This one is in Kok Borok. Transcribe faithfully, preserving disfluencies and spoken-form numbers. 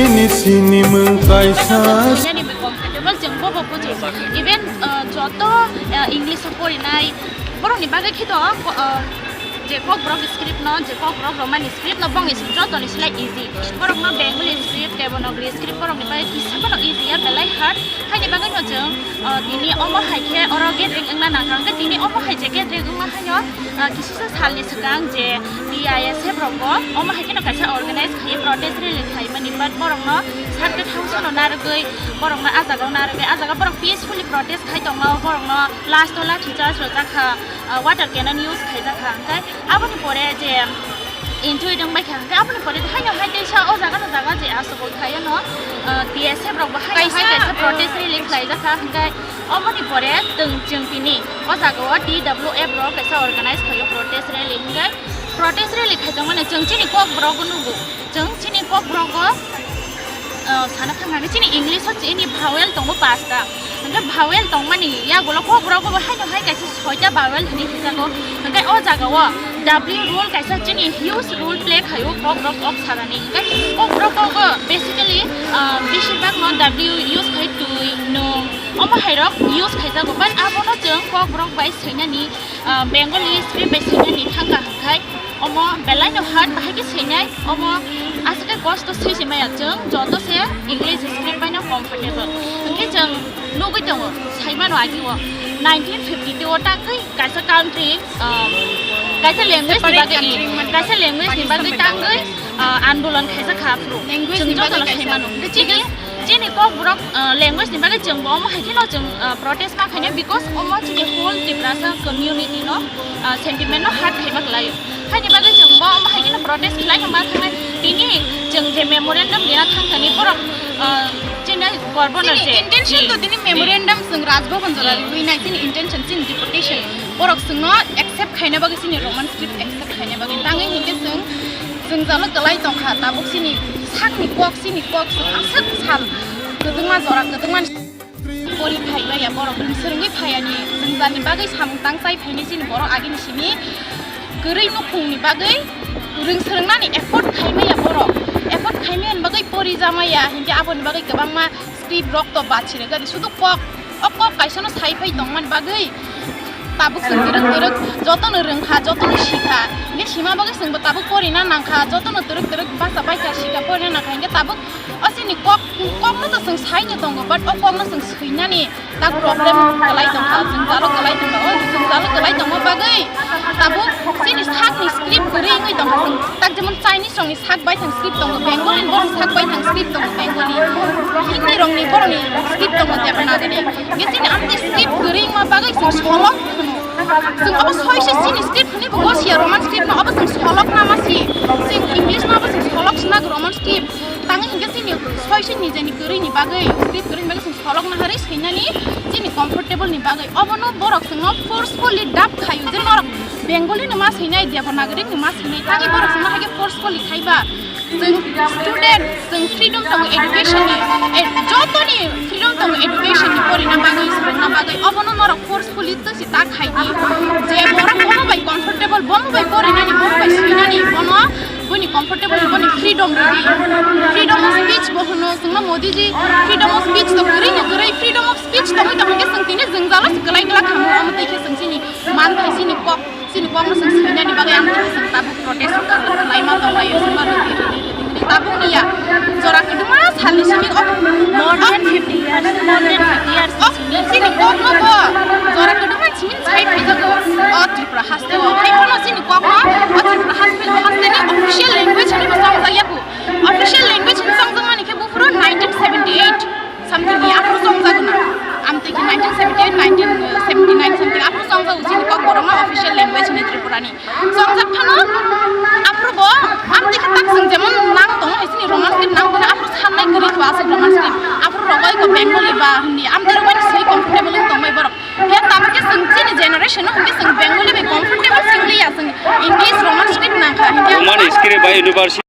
Nini sinimung kaisa. Nini be comfortable, chwng bobo bujo. Even, uh, joto, uh, English o porinai, borokni bagwi khe to, uh, je Kokborok script no, je Kokborok Romani script no, bongni sing jotoni slai easy. Borokno Bengali script, Devanagari script, borokni bagwi kisa phano easy ya, belai hard. Haini bagwi no chwng, uh, tini omo hai khe oro gathering wngna nangkha, hwnkhe tini omo hai je gathering wngma haino, uh, kisisa salni swkang je T I S F rokbo omo hai kheno kaisa organize khai protest rally khaimani, but borokno circuit house no narwgwi, borokno ah jagao narwgwi, ah jaga borok peacefully protest khai tongma, borokno last o lathi charge rwjak kha, uh, water cannon use khaijak kha, hwnkhe aboni pore je enjoy dong bai kha, hwnkhe aboni pore haino hai teisa o jaga no jaga je aswk khaio no, uh, T S F rok bo haino hai kaisa, kaisa, uh, protest rally khlaijak kha, hwnkhe oboni pore chwng, chwng tini o jaga o T W F rok kaisa organize khaio protest rally, hwnkhe protest rally khaijakmani chwng chini Kokborok o nugo, chwng chini Kokborok o, uh, sana thangna chini English o chini vowel tongo pasta. Hwnkhe vowel tongmani yagulo Kokborok bo haino hai kaisa soita vowel hinwi hijago. Hwnkhe o jaga o W rule kaisa chini huge role play khaio Kokborok ok salani. Hwnkhe Kokborok o basically, ah, beshirbak no W use khai twi, nwng, omo hai rok use khaijago. But abono chwng Kokborok bai swinani, ah, Bengali script bai swinani thangkha hwnkhe omo belai no hard bahai khe swinai. Omo aswk khe kosto swi se maya chwng joto se English script bai no comfortable. Hwnkhe chwng nugwi tongo, sai mano agi o nineteen fifty-two o tangwi kaisa country, um, kaisa language ni bagwi, kaisa language ni bagwi tangwi, uh, andolon khaijak kha aphuru. Chwng joto no sai mano. Chini Chini Kokborok, uh, language ni bagwi chwng bo omo hai kheno chwng, uh, protest ma khainai, because omo chini whole Tiprasa community no, uh, sentiment no hurt khaiba kwlaio. Haini bagwi chwng bo omo hai kheno protest khlai ma thangnai. Tini chwng je memorandum rina thangkani borok, uh, chini governor chini je intention to tini memorandum chwng Raj Bhavan jora riwi nai chini intention chini deputation. Borok chwngno accept khaina bagwi chini Roman script accept khaina bagwi. Tangwi hinkhe chwng jwngjalo kwlai tongkha, tabuk chini sakni kok, chini kok chwng aswk sal kwdwngma jora kwdwngma pori phai maya borok, rwng swrwngwi phai ani jwngjalni bagwi samung tang chai phainai chini borok agini simi kwrwi nukhungni bagwi rwng swrwngnani effort khai maya borok, effort khai maya bagwi pori jamaya hinkhe aboni bagwi kwbangma script rok to bachi rwgadi sudu kok. O kok kaisa no sai phai tongmani bagwi tabuk chwng twrwk twrwk jotono rwngkha, jotono sikha. Hinkhe sima bagwi chwngbo tabuk porina nangkha, jotono twrwk twrwk bacha paikha, sikha, porina nangkha. Hinkhe tabuk o chini kok, kokno to chwng saino tongo, but o kokno chwng swinani tak problem kwlai tongkha, chwng jalo kwlai tongkha. O chwng jalo kwlai tongma bagwi tabuk chini sakni script kwrwi wngwi tongkha. Chwng tak jemon Chinese rokni sak baithang script tongo, Bengali ni borok sak baithang script tongo, Bengali, Hindi rokni borokni script tongo, Devanagari. Hinkhe chini amtwi script kwrwi wngma bagwi chwng solok hwno. Chwng abo soise chini script hwnwi bo gosiya Roman script no, abo chwng solok nama si. Chwng English no abo chwng solok sina Roman script. Tangwi hinkhe chini soise nijeni kwrwini bagwi, script kwrwini bagwi chwng solok naharwi swinani chini comfortable ni bagwi. Obono borok chwngno forcefully dub khaio je norok Bengali no ma swinai, Devanagari no ma swinai, tangwi borok chwngno haikhe forcefully khaiba. Chwng student, chwng freedom tongo education ni, e, jotoni freedom tongo education ni porina bagwi, swrwngna bagwi. Obono norok forcefully to si ta khai di. Je borok bomo bai comfortable, bomo bai porinani, bomo bai swinani, bono boni comfortable, boni freedom rwdi. Freedom of speech bo hwno, chwngno Modi ji freedom of speech to kwrwi no kwrwi, freedom of speech tongwi tongwi khe chwng tini jwngjalo se kwlai glak khamu, omo twi khe chwng chini man thai chini kok. Chini kokno chwng swinani bagwi ang tini chwng tabuk protest khlaima tonglaio, chwngno rwdi, rwdi, rwdi hwnwi tabukni ya jora kwbangma salni simi o more than fifty years, more than fifty years o chini kokno bo jora kwbangma simi sai phaijago o Tripura hasteo. Hai phano chini kokno o Tripura haste, hasteni official language hwnwi bo chongjak yaku. Official language hwnwi chongjak mani khe buphuru nineteen seventy eight. Something ni aphuru chongjak na. Amtwi khe nineteen seventy eight, nineteen seventy nine something aphuru chongjak chini kokborokno official language hwnwi Tripura ni. Chongjak phano aphuru bo amtwi khe tak chwng jemon nang tongo hai chini Roman script nang tongo aphuru sannai kwrwi kho aswk Roman script. Aphuru rogo iko Bengali ba Hindi amtwi rok bai swi comfortable wng tongbai borok. Khe tabuk khe chwng chini generation no hwnkhe chwng Bengali bai comfortable sing liya chwng English Roman script nang kha hinkhe Roman script bai university